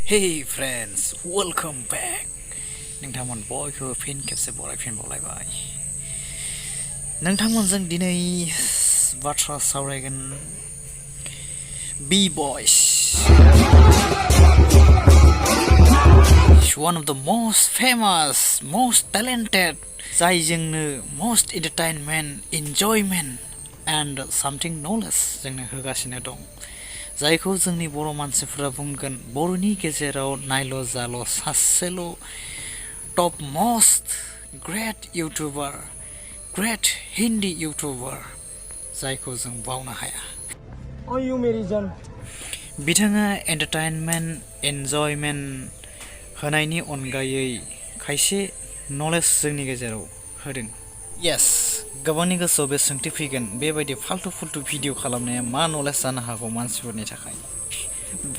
Hey friends, welcome back. नोंथांमोन बयखौबो फिन खेबसे बरायफिनबावलायबाय। नोंथांमोनजों दिनै बाथ्रा सावरायगोन bboys. One of the most famous, most talented, जायजोंनो most entertainment, enjoyment and something knowledge जोंनो होगासिनो दं। जायखौ जोंनि बर' मानसिफोरा बुंगोन बर'नि गेजेराव नायल' जाल' सासेल' top most great YouTuber, great Hindi YouTuber जायखौ जों बावनो हाया। बिथाङा एन्टारटेनमेन्ट, एन्जयमेन्ट होनायनि अनगायै खायसे नलेज जोंनि गेजेराव होदों। Yes, गोबांनि गोसोआव बे सोंथि फैगोन बेबायदि फाल्तु फुल्तु भिडिअ खालामनाया मा नलेज जानो हागौ मानसिफोरनि थाखाय।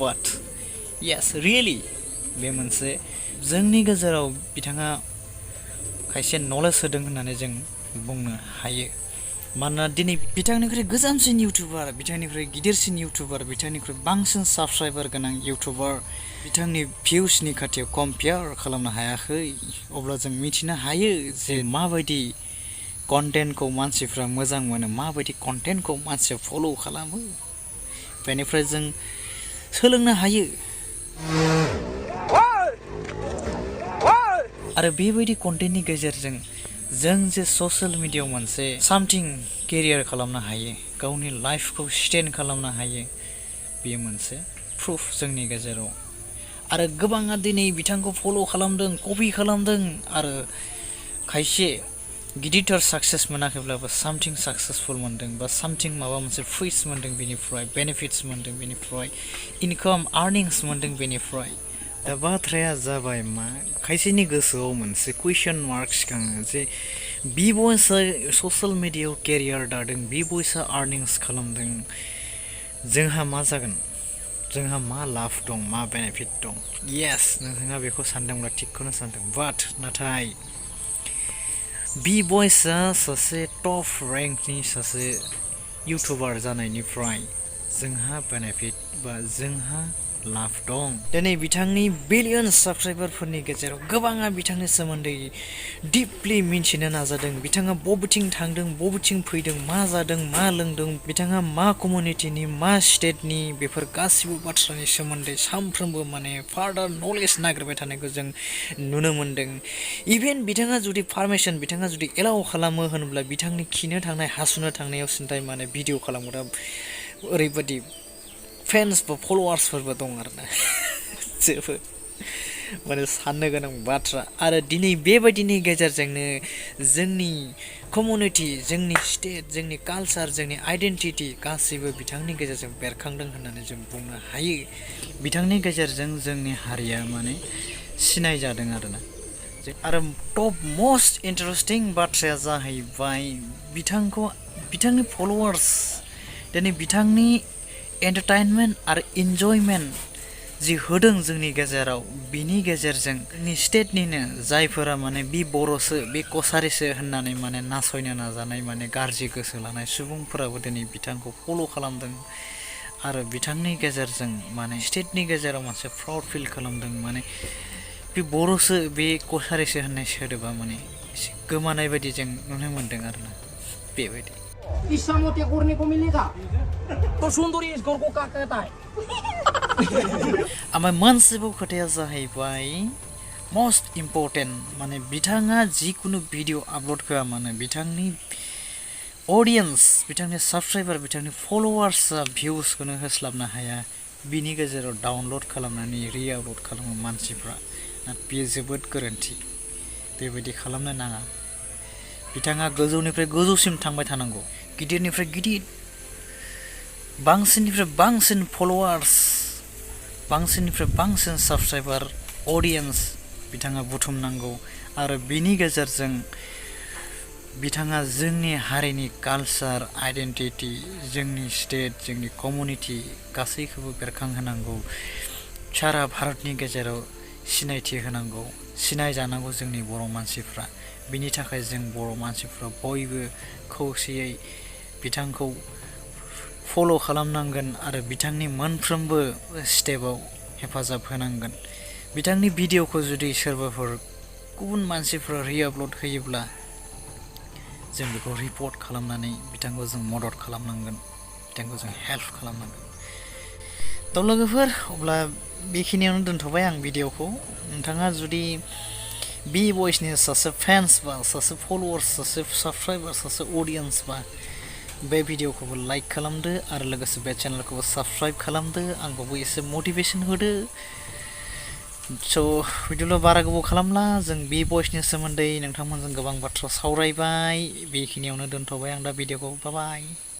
But yes, really बे मोनसे जोंनि गेजेराव बिथाङा खायसे नलेज होदों होननानै जों बुंनो हायो। मानोना दिनै बिथांनिख्रुइ गोजामसिन इउटुबार, बिथांनिख्रुइ गिदिरसिन इउटुबार, बिथांनिख्रुइ बांसिन साबस्क्राइबार गोनां इउटुबार बिथांनि भिउसनि खाथियाव कम्पेयार खालामनो हायाखै। अब्ला जों मिथिनो हायो जे माबायदि कन्टेन्टखौ मानसिफ्रा मोजां मोनो, माबायदि कन्टेन्टखौ मानसिया फल' खालामो। बेनिफ्राय जों सोलोंनो हायो। आरो बेबायदि कन्टेन्टनि गेजेरजों जों जे ससियेल मिडियायाव मोनसे सामथिं केरियार खालामनो हायो, गावनि लाइफखौ स्टेन्ड खालामनो हायो, बेयो मोनसे प्रुफ जोंनि गेजेराव। आरो गोबाङा दिनै बिथांखौ फल' खालामदों, कपि खालामदों आरो खायसे गिदिरथार साक्सेस मोनाखैब्लाबो सामथिं साक्सेसफुल मोनदों बा सामथिं माबा मोनसे फैस मोनदों बेनिफ्राय, बेनिफिट्स मोनदों बेनिफ्राय, इनकाम आर्निंस मोनदों बेनिफ्राय। दा बाथ्राया जाबाय मा खायसेनि गोसोआव मोनसे कुइसन मार्क सिखाङो जे bboysआ ससियेल मिडियायाव केरियार दादों, bboysआ आर्निंस खालामदों, जोंहा मा जागोन, जोंहा मा लाब दं, मा बेनिफिट दं। येस, नोंथाङा बेखौ सानदोंब्ला थिगखौनो सानदों। बाट नाथाय bboysआ सासे टप रेंकनि सासे इउटुबार जानायनिफ्राय जोंहा बेनिफिट बा जोंहा लाब दं। दिनै बिथांनि बिलियन साबस्क्राइबारफोरनि गेजेराव गोबाङा बिथांनि सोमोन्दै डिपलि मिन्थिनो नाजादों। बिथाङा बबेथिं थांदों, बबेथिं फैदों, मा जादों, मा लोंदों, बिथाङा मा कमिउनिटिनि, मा स्टेटनि, बेफोर गासिबो बाथ्रानि सोमोन्दै सानफ्रोमबो माने फार्दार नलेज नागिरबाय थानायखौ जों नुनो मोन्दों। इभेन बिथाङा जुदि पारमिसन, बिथाङा जुदि एलाउ खालामो होनब्ला बिथांनि खिनो थांनाय, हासुनो थांनायाव सिन्थाय माने भिडिअ खालामग्रा ओरैबायदि फेन्स बा फल'वार्सफोरबो दं आरोना। जोबोद माने साननो गोनां बाथ्रा। आरो दिनै बेबायदिनि गेजेरजोंनो जोंनि कमिउनिटि, जोंनि स्टेट, जोंनि कालचार, जोंनि आइडेन्टिटि गासैबो बिथांनि गेजेरजों बेरखांदों होननानै जों बुंनो हायो। बिथांनि गेजेरजों जोंनि हारिया माने सिनाय जादों आरोना। आरो टप मोस्ट इन्टारेस्टिं बाथ्राया जाहैबाय बिथांनि फल'वार्स, दिनै बिथांनि एन्टारटेनमेन्ट आरो इन्जयमेन्ट जि होदों जोंनि गेजेराव, बिनि गेजेरजों जोंनि स्टेटनिनो जायफोरा माने बे बर'सो, बे कसारिसो होननानै माने नासयनो नाजानाय, माने गाज्रि गोसो लानाय सुबुंफोराबो दिनै बिथांखौ फल' खालामदों। आरो बिथांनि गेजेरजों माने स्टेटनि गेजेराव मोनसे प्राउड फिल खालामदों। माने बे बर'सो, बे कसारिसो होननाय सोदोबा माने एसे गोमानाय बायदि जों नुनो मोन्दों आरोना। बेबायदि ओमफ्राय मोनसेबाव खोथाया जाहैबाय मस्ट इम्परटेन्ट, माने बिथाङा जिखुनु भिडिअ आपल'ड होआ मानो बिथांनि अडियन्स, बिथांनि साबस्क्राइबार, बिथांनि फल'वार्सआ भिउसखौनो होस्लाबनो हाया। बिनि गेजेराव डाउनल'ड खालामनानै रि-आपल'ड खालामो मानसिफ्रा। बेयो जोबोद गोरोन्थि। बेबायदि खालामनो नाङा। बिथाङा गोजौनिफ्राय गोजौसिम थांबाय थानांगौ, गिदिरनिफ्राय गिदिर, बांसिननिफ्राय बांसिन फल'वार्स, बांसिननिफ्राय बांसिन साबस्क्राइबार, अडियन्स बिथाङा बुथुमनांगौ। आरो बिनि गेजेरजों बिथाङा जोंनि हारिनि कालचार, आइडेन्टिटि, जोंनि स्टेट, जोंनि कमिउनिटि गासैखौबो बेरखांहोनांगौ। सारा भारतनि गेजेराव सिनायथि होनांगौ, सिनायजानांगौ जोंनि बर' मानसिफ्रा। बिनि थाखाय जों बर' मानसिफ्रा बयबो खौसेयै बिथांखौ फल' खालामनांगोन आरो बिथांनि मोनफ्रोमबो स्टेपाव हेफाजाब होनांगोन बिथांनि भिडिअखौ जुदि सोरबाफोर गुबुन मानसिफोरा रिआपलड होयोब्ला जों बेखौ रिपर्ट खालामनानै बिथांखौ जों मदद खालामनांगोन बिथांखौ जों हेल्प खालामनांगोन थ' लोगोफोर अब्ला बेखिनियावनो दोनथ'बाय आं भिडिअखौ नोंथाङा जुदि bboysनि सासे फेन्स बा सासे फलोवार्स सासे साबस्क्राइबार सासे अडियन्स बा बे भिडिअखौबो लाइक खालामदो आरो लोगोसे बे चेनेलखौबो साबस्क्राइब खालामदो आंखौबो एसे मटिभेसन होदो स' बिदिब्ला बारा गोबाव खालामला जों bboysनि सोमोन्दै नोंथांमोनजों गोबां बाथ्रा सावरायबाय बेखिनियावनो दोनथ'बाय आं दा भिडिअखौ बाय बाय